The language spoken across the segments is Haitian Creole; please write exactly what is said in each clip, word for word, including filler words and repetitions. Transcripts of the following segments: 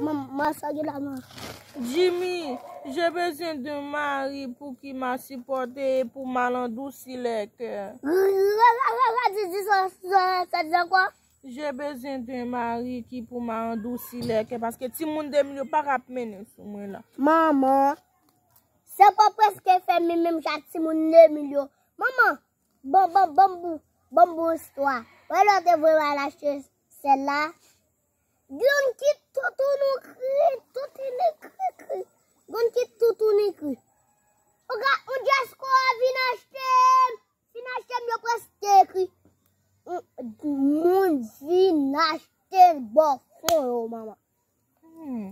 Maman, sa gen la, man. Jimmy, j'ai besoin d'un mari pour qui m'a supporté et pour mal endouci les cœurs. Di sa, sa, sa di ankò? J'ai besoin d'un mari qui pour m'a endouci les cœurs. Paske timoun de mil yo pa ka ap mennen sou mwen la. Manman, se pa preske fè mi menm jan timoun de mil yo. Manman, bon, bon, bon, bon, bon, bon istwa. Wè lè w te voye w al achte sèl la. Youn ki toutouni kri, toutouni kri, kri. Youn ki toutouni kri. Oga, on dyaspora vin achte m. Vin achte m, yo preske ekri. Moun vin achte bò fon yo, manman. Hmm.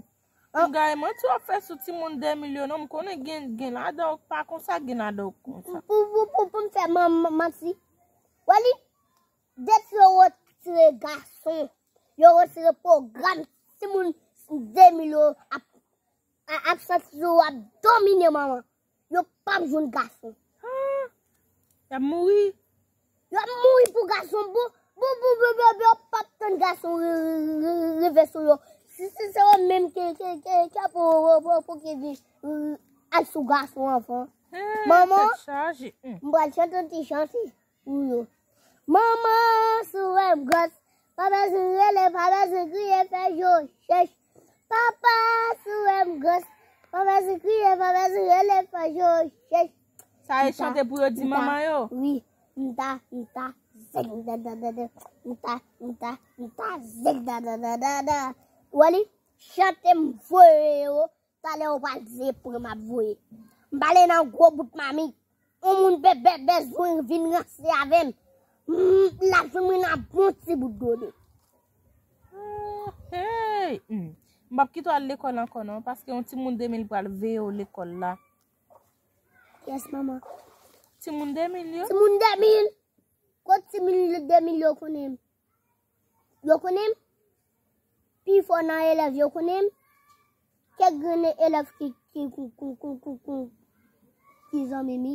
Gay, manti w ap fè sou timoun de mil yo non, m konnen gen, gen ladan w pa konsa, gen ladan w konsa. Pou, pou, pou, pou m fè man, man, manti. Wè li, depi yo retire gason, yo retire pwogram timoun de mil yo ap, a- ap santi yo ap domine manman. Yo p ap jwenn gason. Y ap mouri. Yo ap mouri pou gason. Bon, bon, bon, bon, bon, bon, yo p ap tann gason ri- ri- ri- rive sou yo. Si, si se yo menm ki, ki, ki, ki ap pou, pou, pou, pou ki vin ri- al sou gason anvan. Manman, Tèt chaje. Hmm. M pral chante yon ti chante pou yo. Manman, si w wè m gwòs, pa bezwen rele, pa bezwen kriye, fè je w chèch. Papa, si w wè m gwòs, pa bezwen kriye, pa bezwen rele, fè je w chèch. Sa e chante pou yo di manman yo. Wi, m ta, m ta, zèk, da, da, da, da, m ta, m ta, m ta, zèk, da, da, da, da, da. Wè li, chante m voye yo, talè ou pral di se pran m ap voye. M pale nan gwo bout mamit. Yon moun bèbè bezwen vin ranse avè m. M, l ap jwenn mwen nan bon ti bout dode. Ah, hey! Hmm. M p ap kite w al lekòl ankò non, paske yon timoun de mil pral veye w lekòl la. Yes, manman. Timoun de mil yo? Timoun de mil. Kot timoun de mil yo konnen m? Yo konnen m? Pifò nan elèv yo konnen m? Kèk grenn elèv ki, ki, ki, ki, ki, ki, ki zanmi m,